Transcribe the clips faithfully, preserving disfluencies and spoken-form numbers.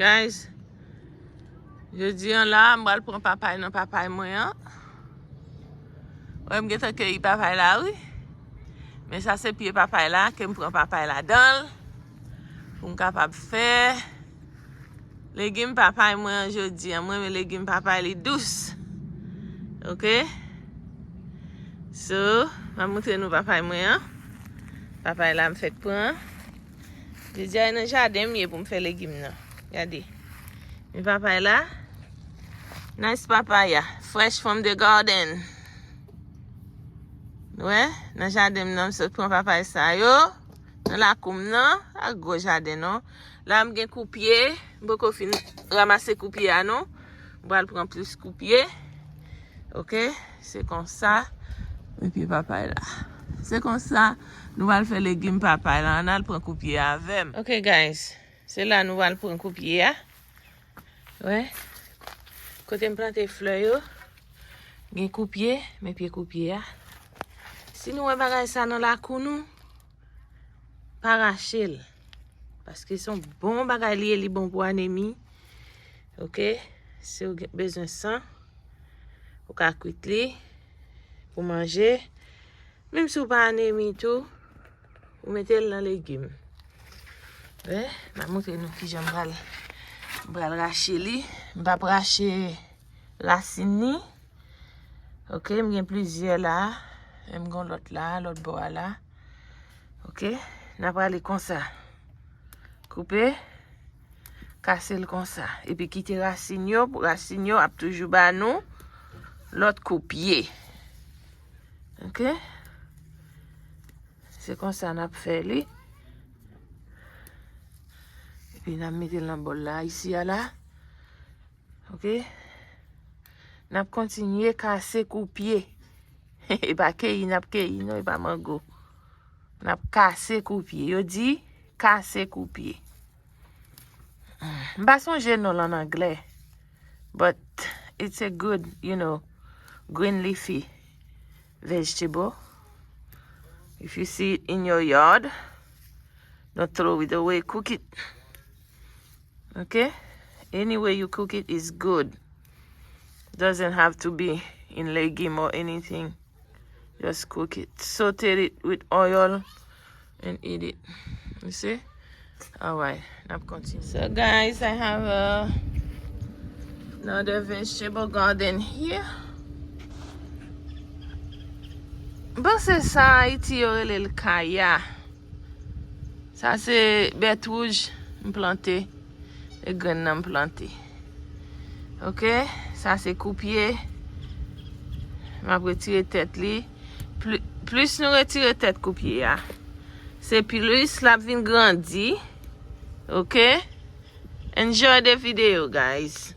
Guys, jodi an la, m pral pran papay nan papay mwen an. Wè, m gentan keyi papay la, wi. Men sa se pye papay la, ke m pran papay ladan l. Pou m kapab fè legim papay mwen an jodi an. Mwen renmen legim papay, li dous. Ok? So, m ap montre nou papay mwen an. Papay la m fèk pran. Jodi a, e nan jaden m ye pou m fè legim nan. Gade. Men papay la. Nice papaya. Fresh from the garden. Wè, nan jaden m nan, m sot pran papay sa yo. Nan lakou m nan, ak gwo jaden non. La m gen koupye, m poko fin ranmase koupye a non. M pral pran plis koupye. Ok, se konsa. Men pye papay la. Se konsa, nou pral fè legim papay la. Ann al pran koupye avè m. Ok, guys, se la nou pral pran koupye a. Wè, kote m plante flè yo, gen koupye, men pye koupye a. Si nou wè bagay sa nan lakou nou, pa rache l. Paske se yon bon bagay li ye, li bon pou anemi. Ok, si w gen, bezwen san, ou ka kwit li pou manje. Menm si w pa anemi tou, ou mete l nan legim. Wè, m ap montre nou kijan m pral, m pral rache li. M p ap rache rasin ni. Ok, m gen plizyè la. M gen lòt la, lòt bò a la. Ok, n ap rale konsa. Koupe, kase l konsa. Epi kite rasin yo, rasin yo ap toujou ba nou lòt koupye. Ok? Se konsa n ap fè li. Epi n ap mete l nan bòl la, isi a la. Ok? N ap kontinye kase koupye. E pa keyi n ap keyi, non, e pa mango. N ap kase koupye. Yo di, kase koupye. M pa sonje non l an anglè. But it's a good, you know, green leafy vegetable. If you see it in your yard, don't throw it away, cook it. Ok? Any way you cook it is good. Doesn't have to be in legim or anything. Just cook it. Saute it with oil and eat it. You see? Alright, n ap kontinye. So guys, I have uh, another vegetable garden here. M panse sa Ayiti yo rele l kaya. Sa se bèt wouj m plante. E grenn nan m plante. Ok, sa se koupye. M ap retire tèt li. Pli- plis nou retire tèt koupye a, se plis l ap vin grandi. Ok? Enjoy the video, guys.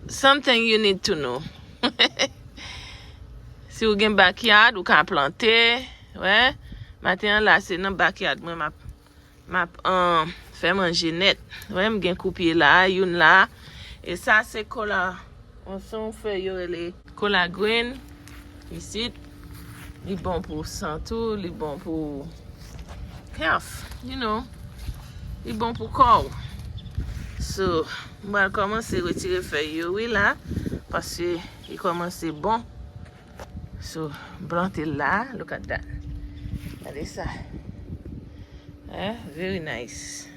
Something you need to know. Si w gen backyard, ou ka plante. Wè, maten an la, se nan backyard mwen m ap m ap um, fè manje nèt. Wè, m gen koupye la, youn la. E sa se kola, yon, se yon fèy yo rele kola green. Isit, li bon pou san tou, li bon pou health, you know. Li bon pou kò w. So, m pral kòmanse retire fèy yo, wi, la, paske li kòmanse bon. So, m plante l la, look at that. Gade sa. Eh, very nice.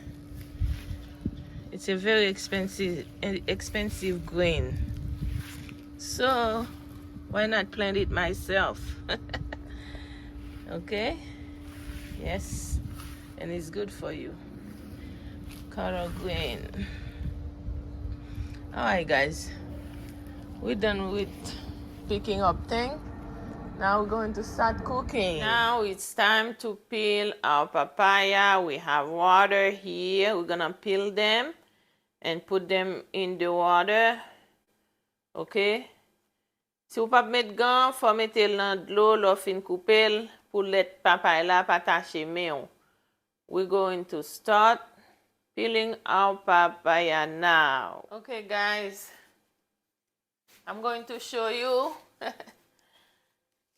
It's a very expensive, expensive grain. So, why not plant it myself? Okay? Yes. And it's good for you. Color green. Alright, guys. We're done with picking up thing. Now we're going to start cooking. Now it's time to peel our papaya. We have water here. We're gonna peel them and put them in the water. Okay? Si w p ap met gan, fò w mete l nan dlo lè w fin koupe l pou lèt papay la pa tache men w. We're going to start peeling our papaya now. Okay, guys. I'm going to show you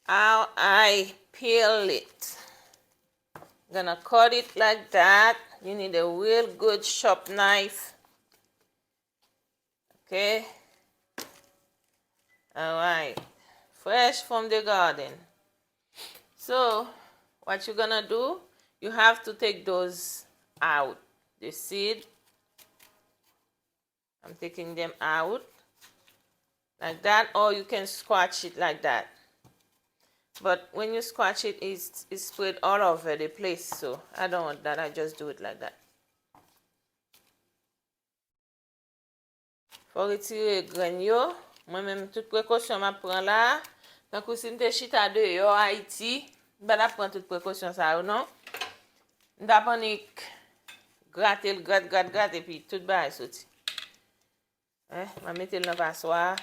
how I peel it. Gonna cut it like that. You need a real good sharp knife. Okay? All right. Fresh from the garden. So, what you're gonna do, you have to take those out, the seed. I'm taking them out like that, or you can scratch it like that. But when you scratch it, it's, it's spread all over the place, so I don't want that. I just do it like that. Fò retire grenn yo. Mwen menm, tout prekosyon m ap pran la. Tankou si m te chita deyò Ayiti, m pa t ap pran tout prekosyon sa yo, non. M t ap annik grate l, grat, grat, grat, epi tout bagay soti. Eh, m a mete l nan paswa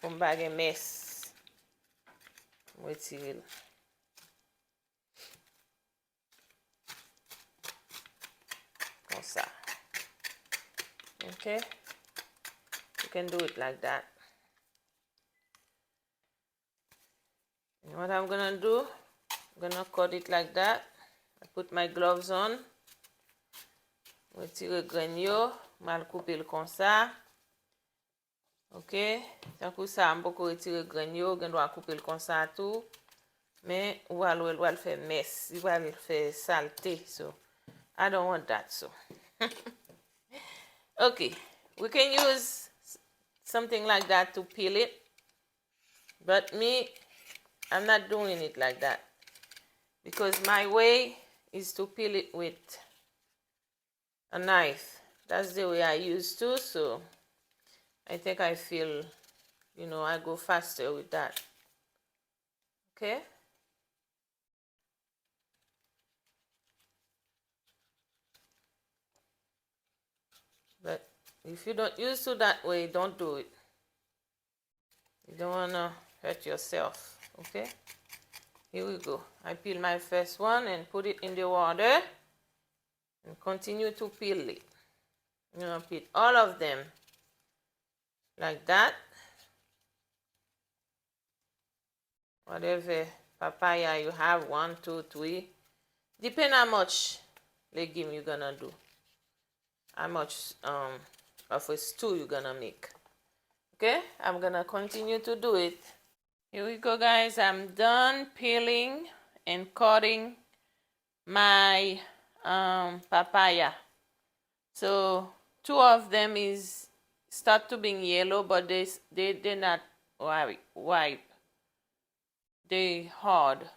pou m pa gen mès. M retire l. Konsa. Okay? You can do it like that. And what I'm gonna do, I'm gonna cut it like that. I put my gloves on. Retire grenn yo, m al koupe l konsa. Ok, tankou sa, m poko retire grenn yo, gen dwa koupe l konsa tou. Men, ou al wè l pral fè mès, li pral fè salte. So, I don't want that, so. Okay, we can use s- something like that to peel it. But me, I'm not doing it like that. Because my way is to peel it with a knife. That's the way I used to, so I think I feel, you know, I go faster with that. Okay? But if you don't used to that way, don't do it. You don't wanna hurt yourself, okay? Here we go. I peel my first one and put it in the water and continue to peel it. You know, peel all of them like that. Whatever papaya you have, one, two, three. Depend how much legume you're gonna do. How much um of a stew you're gonna make. Okay, I'm gonna continue to do it. Here we go, guys. I'm done peeling and cutting my um papaya. So two of them is start to being yellow, but they s- they they're not ripe. Ripe. They hard.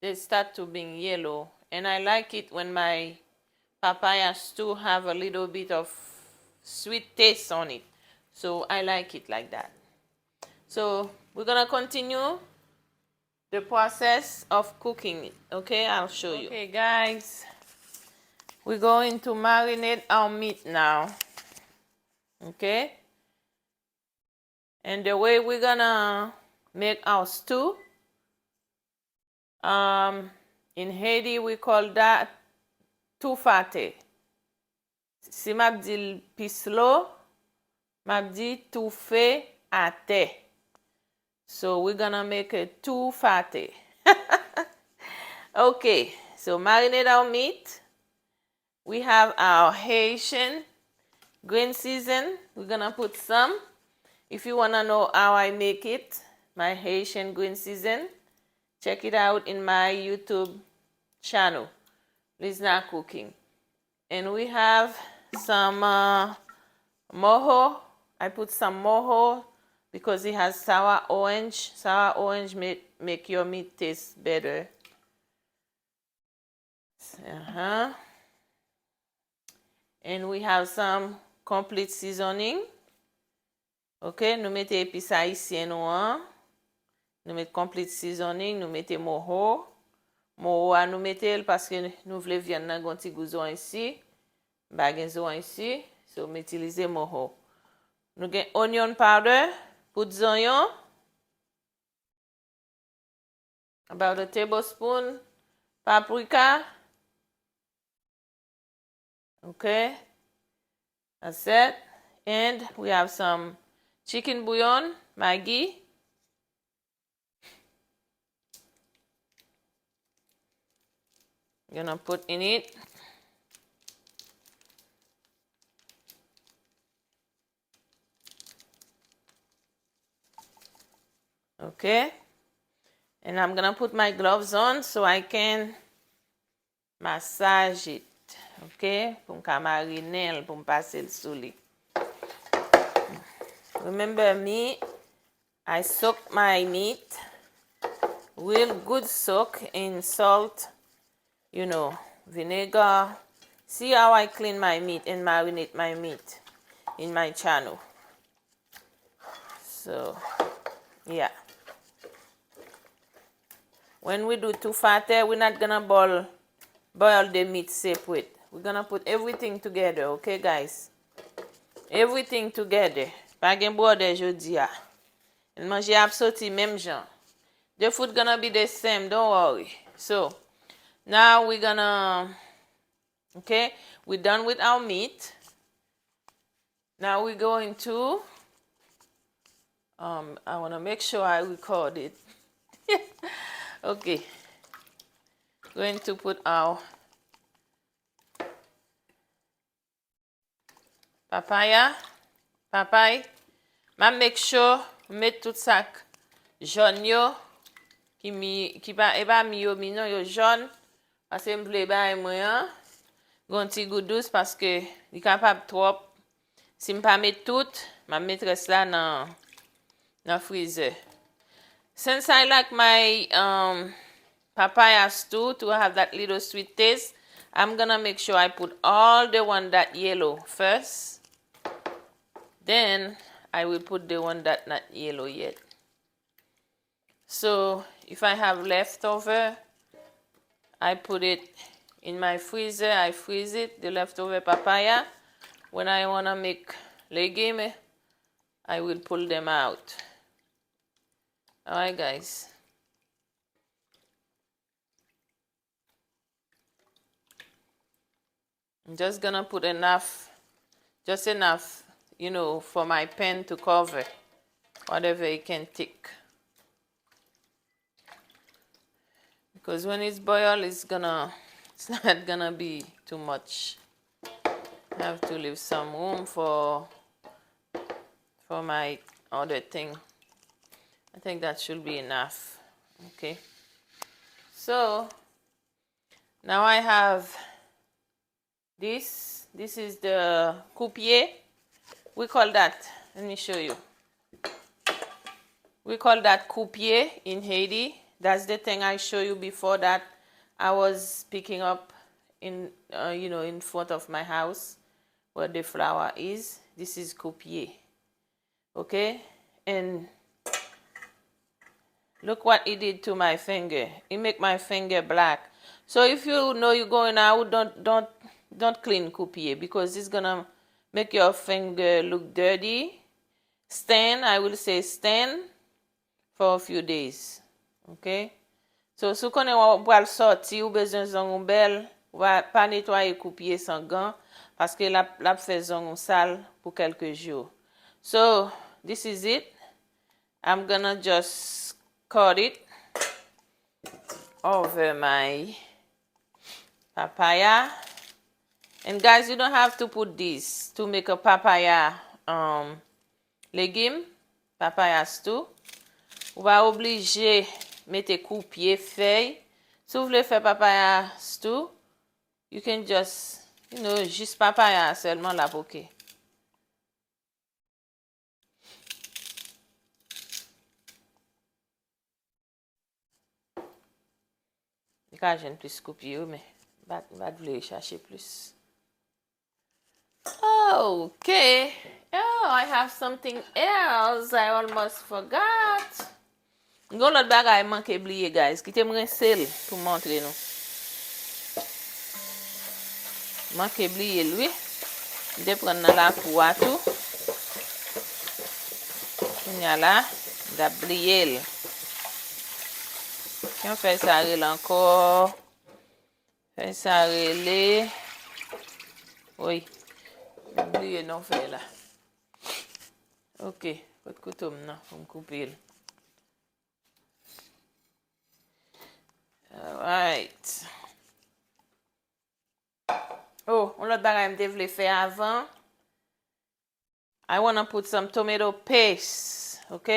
They start to being yellow, and I like it when my papaya stew have a little bit of sweet taste on it. So I like it like that. So we're gonna continue the process of cooking it. Okay, I'll show you. Okay, guys, we're going to marinate our meat now. Okay, and the way we're gonna make our stew, um, in Haiti we call that toufaté. Si m ap di l pi slow, m ap di toufe atè. So we're gonna make a toufaté. Okay, so marinate our meat. We have our Haitian green season. We're gonna put some. If you wanna know how I make it, my Haitian green season, check it out in my YouTube channel, Lizna Cooking. And we have some uh, mojo. I put some mojo because it has sour orange. Sour orange make, make your meat taste better. Uh-huh. And we have some complete seasoning. Ok, nou mete epis ayisyen nou an. Nou met complete seasoning, nou mete mojo. Mojo a nou mete l paske nou vle vyann nan gon ti gou zoranj si. M pa gen zoranj si, so m itilize mojo. Nou gen onion powder, poud zonyon. About a tablespoon paprika. Okay. That's it. And we have some chicken bouillon, Maggi. Gonna put in it. Okay? And I'm gonna put my gloves on so I can massage it. Okay? Pou m ka marinen l, pou m pase l sou li. Remember me, I soak my meat real good soak in salt, you know, vinegar. See how I clean my meat and marinate my meat in my channel. So, yeah. When we do two fate, we're not gonna boil, boil the meat separate. We're gonna put everything together, okay, guys? Everything together. Pa gen bwòdè jodi a. Manje ap soti menm jan. The food gonna be the same, don't worry. So, now we're gonna, okay, we're done with our meat. Now we're going to, um, I wanna make sure I record it. Okay. Going to put our papaya, papay. M ap make sure m met tout sa k jòn yo, ki mi, ki pa, e pa mi yo mi non, yo jòn. Paske m vle bay mwen an gon ti gou dous, paske li kapab twòp. Si m pa met tout, m ap met rès la nan, nan freezer. Since I like my, um, papayas too, to have that little sweet taste, I'm gonna make sure I put all the one that yellow first. Then I will put the one that not yellow yet. So if I have leftover, I put it in my freezer, I freeze it, the leftover papaya. When I wanna make legume, I will pull them out. Alright, guys. I'm just gonna put enough, just enough, you know, for my pan to cover whatever it can take. Because when it's boil, it's gonna, it's not gonna be too much. I have to leave some room for, for my other thing. I think that should be enough. Okay. So, now I have this. This is the koupye. We call that, let me show you. We call that koupye in Haiti. That's the thing I show you before that I was picking up in, uh, you know, in front of my house where the flower is. This is koupye. Okay? And look what it did to my finger. It make my finger black. So if you know you're going out, don't, don't, don't clean koupye, because it's gonna make your finger look dirty. Stain, I will say stain for a few days. Okay? So, si w konnen w pral sòti, ou bezwen zong ou bèl, ou pa, pa netwaye koupye san gan, paske l ap, l ap fè zong ou sal pou kèlke jou. So, this is it. I'm gonna just cut it over my papaya. And guys, you don't have to put this to make a papaya, um, legume, papaya stew. Ou pa oblije mete koupye, fèy. Si w vle fè papaya stew, you can just, you know, jis papaya sèlman l ap oke. Li ka jwenn plis koupye wi, men m pa, m pa t vle chache plis. Okay. Oh, I have something else I almost forgot. Gon lòt bagay m manke bliye, guys. Kite m rense l pou m montre nou. Manke bliye l, wi. M te pran nan lakou a tou. Kounya la, m t ap bliye l. Ki yon fèy sa rele ankò? Fèy sa rele, woy, m bliye non fèy la. Ok, kot kouto m nan pou m koupe l. Alright. Oh, yon lòt bagay m te vle fè avan. I wanna put some tomato paste, ok?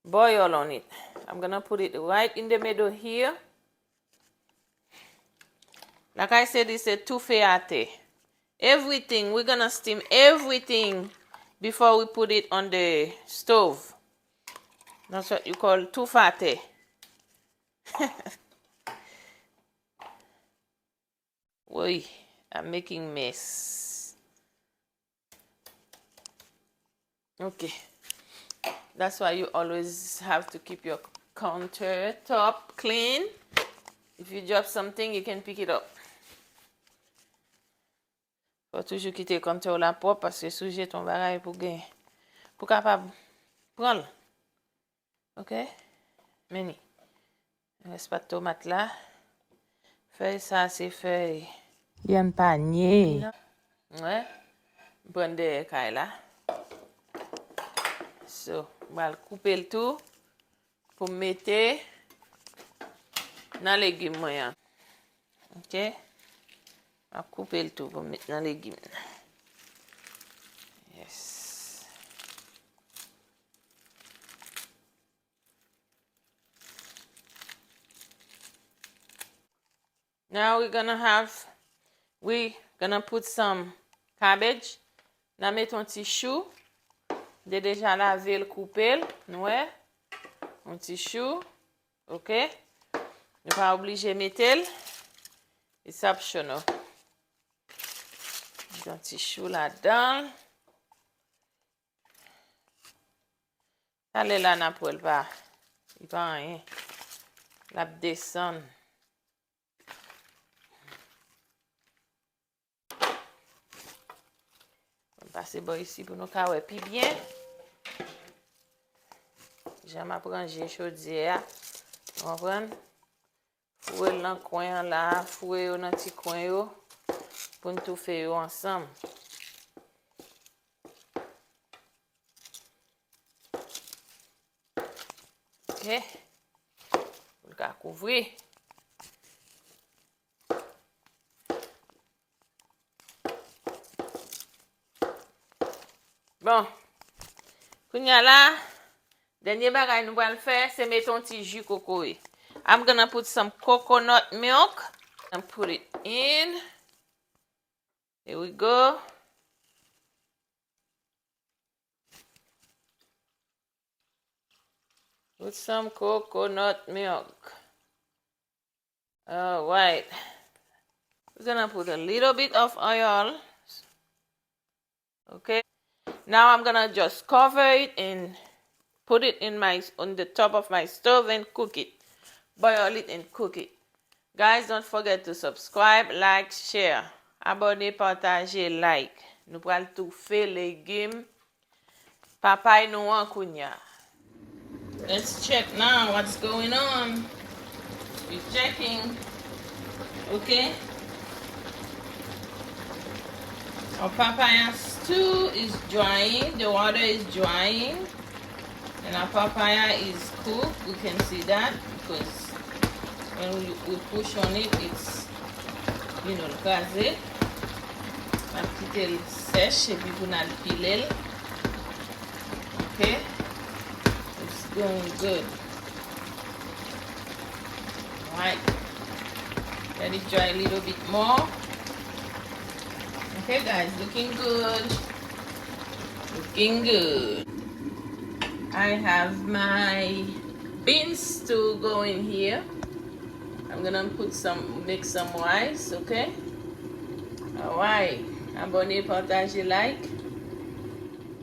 boil on it. I'm gonna put it right in the middle here. Like I said, it's a toufe atè. Everything, we're gonna steam everything before we put it on the stove. That's what you call toufe atè. Woy, I'm making mess. Okay. That's why you always have to keep your countertop clean. If you drop something, you can pick it up. Fò toujou kite counter w la pwòp paske si w jete yon bagay pou gen, pou kapab pran l. Ok? Men ni. Rès pat tomat la. Fèy sa se fèy. Lyann panye. Wè. M pran dèyè kay la. So, m pral koupe l tou pou m mete nan legim mwen an. Ok? M ap koupe l tou pou m met nan legim nan. Yes. Now we're gonna have, we gonna put some cabbage. N a met yon ti chou. M te deja lave l, koupe l, nou wè. Yon ti chou. Ok? Nou pa oblije mete l. It's optional. Met yon ti chou ladan l. Talè la n ap wè l pa, li pa anyen. L ap desann. Ann pase bò isi pou nou ka wè pi byen. Jan m ap ranje chodyè a. Ou konprann? Foure l nan kwen an la, foure yo nan ti kwen yo, pou n toufe yo ansanm. Ok. Pou l ka kouvri. Bon. Kounye a la, dènye bagay nou pral fè, se mete yon ti ji kokoye. I'm gonna put some coconut milk and put it in. Here we go. Put some coconut milk. All right. We're gonna put a little bit of oil. Okay. Now I'm gonna just cover it and put it in my, on the top of my stove and cook it. Boil it and cook it. Guys, don't forget to subscribe, like, share. Abòne, pataje, like. Nou pral toufe legim papay nou an kounye a. Let's check now what's going on. We checking. Okay. Our papaya stew is drying. The water is drying. And our papaya is cooked. We can see that because when we, we push on it, it's, you know, l kraze. N ap kite l sèch epi pou n al pile l. Okay? It's going good. Right. Let it dry a little bit more. Okay, guys, looking good. Looking good. I have my beans to go in here. I'm gonna put some, make some rice, okay? Alright. Abòne, pataje, like.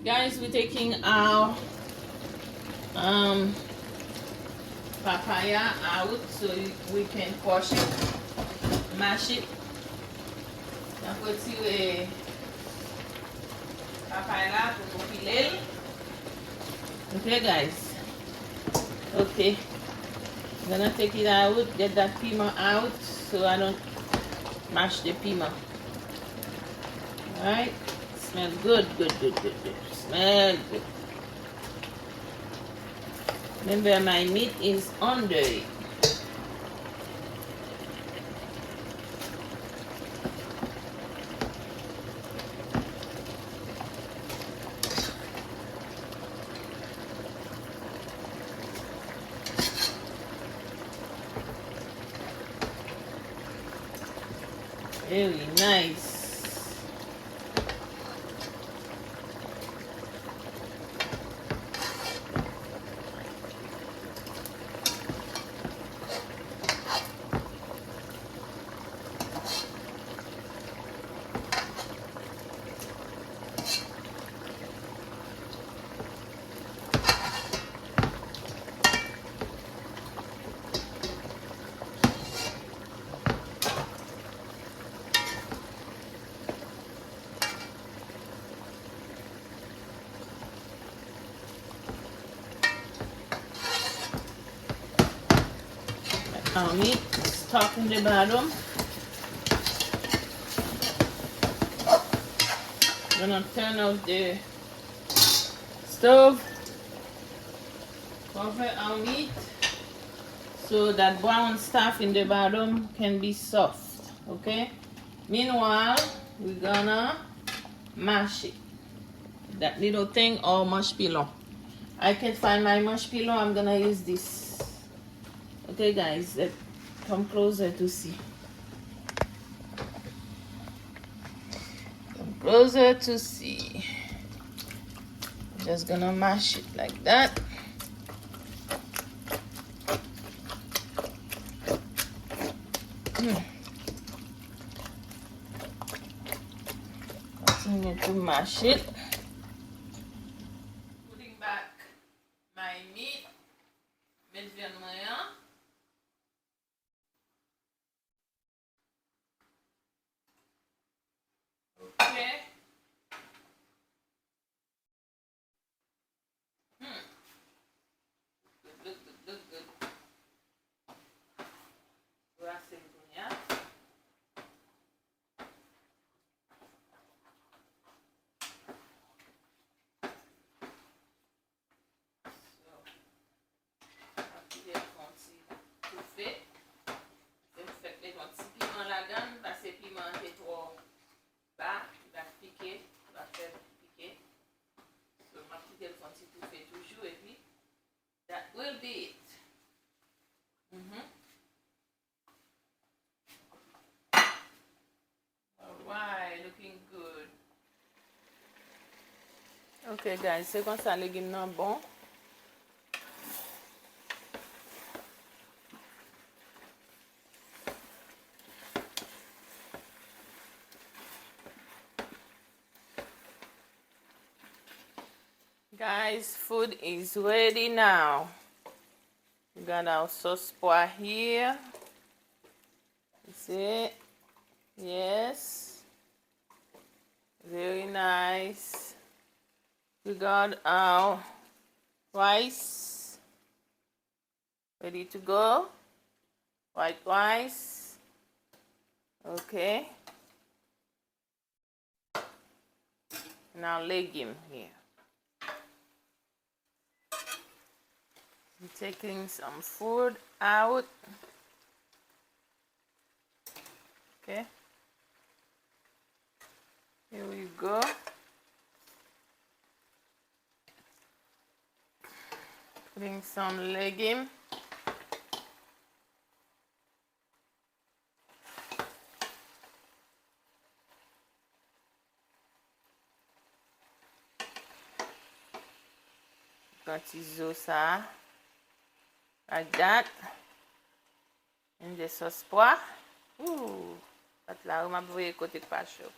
Guys, we're taking our um, papaya out so we can crush it, mash it. N ap retire papay la pou nou pile l. Okay, guys. Okay. I'm gonna take it out, get that piman out so I don't mash the piman. Alright. Smell good, good, good, good, good. Smell good. Remember, my meat is under it. Very nice. Um, it's stuck in the bottom. Gonna turn off the stove. Cover our meat so that brown stuff in the bottom can be soft. Okay? Meanwhile, we're gonna mash it. That little thing or manch pilon. I can't find my manch pilon. I'm gonna use this. Okay, guys, let, come closer to see. Come closer to see. Just gonna mash it like that. Hmm. Continue to mash it. Putting back my meat. Met vyann mwen an. Ok. Hmm. Good, good, good, good, good. Brase l kounye a. So, m ap kite l fè yon ti toufe. Se m fèk met yon ti piman ladan l, paske piman an te twò ba, li pa t pike, li pa t fè pike. So, m ap kite l fè yon ti toufe toujou, epi that will be it. Mhm. Alright, looking good. Ok, guys, se konsa legim nan bon. Guys, food is ready now. We got our sauce pois here. That's it. Yes. Very nice. We got our rice ready to go. White rice. Okay. Now legim here. I'm taking some food out. Okay. Here we go. Putting some legim. Pran ti zo sa a. Like that. And the sauce pois. Ooh, pat la wi, m ap voye kote k pa cho.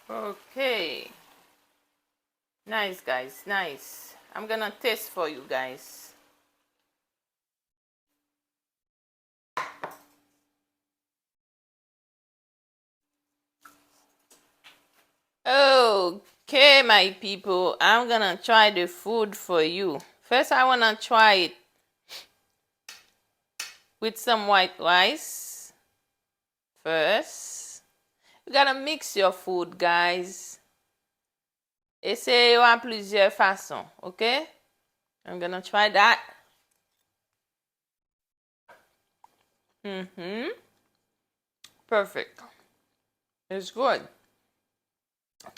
Okay. Nice, guys, nice. I'm gonna taste for you guys. Okay, my people, I'm gonna try the food for you. First, I wanna try it with some white rice first. You gotta mix your food, guys. Eseye yo a plizyè fason, ok? I'm gonna try that. Mm-hmm. Perfect. It's good.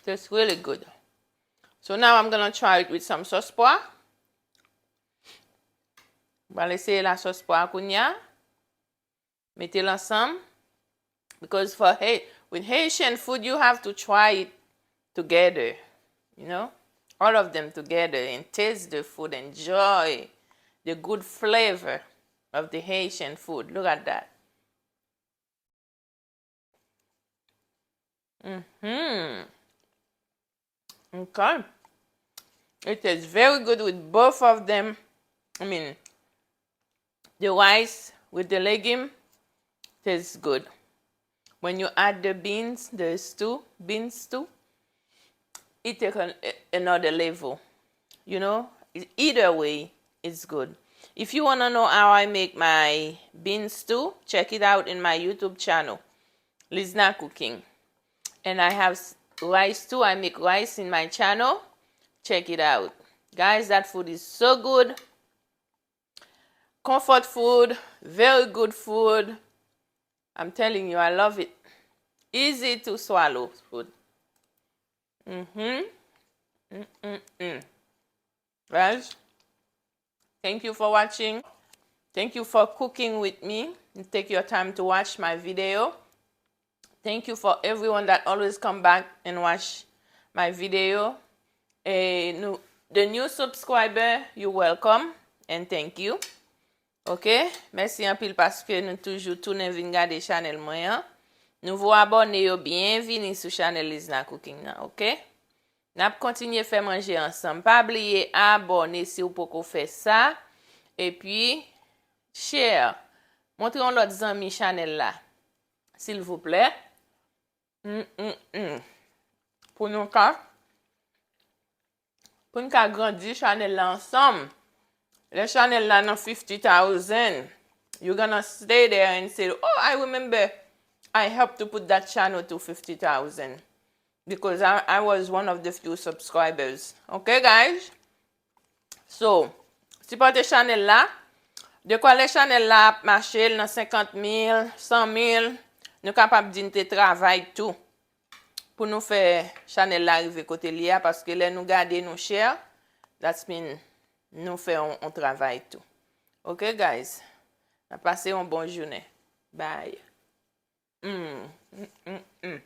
Tastes really good. So now I'm gonna try it with some sauce pois. Mwen eseye la sauce pois kounye a. Mete l ansanm. Because for Hay- with Haitian food, you have to try it together. You know, all of them together and taste the food, enjoy the good flavor of the Haitian food. Look at that. Mm-hmm. Okay. It tastes very good with both of them. I mean, the rice with the legume tastes good. When you add the beans, the stew, beans stew, it take an, another level. You know, e- either way, it's good. If you want to know how I make my beans stew, check it out in my YouTube channel, Lizna Cooking. And I have s- rice too. I make rice in my channel. Check it out. Guys, that food is so good. Comfort food, very good food. I'm telling you, I love it. Easy to swallow food. Mm-hmm. Mm-mm-mm. Guys, thank you for watching. Thank you for cooking with me. You take your time to watch my video. Thank you for everyone that always come back and watch my video. E nou, the new subscriber, you welcome and thank you. Ok? Mèsi anpil paske nou toujou tounen vin gade chanèl mwen an. Nouvo abòne yo, byenvini sou chanèl Lizna Cooking nan, ok? N ap kontinye fè manje ansanm. Pa bliye abòne si w poko fè sa. Epi, share. Montre yon lòt zanmi chanèl la, silvouplè. Mm, mm, mm. Pou nou ka, pou n ka grandi chanèl la ansanm. Lè chanèl la nan fifty thousand, you gonna stay there and say, "Oh, I remember I helped to put that channel to fifty thousand." Because I, I was one of the few subscribers. Ok, guys? So, sipòte chanèl la. Dekwa lè chanèl la ap mache, l nan senkant mil, san mil, nou kapab di n te travay tou pou nou fè chanèl la rive kote l ye a, paske lè nou gade nou share, that's mean nou fè yon, yon travay tou. Ok, guys? N ap pase yon bon jounen. Bye. Mm, mm, mm, mm.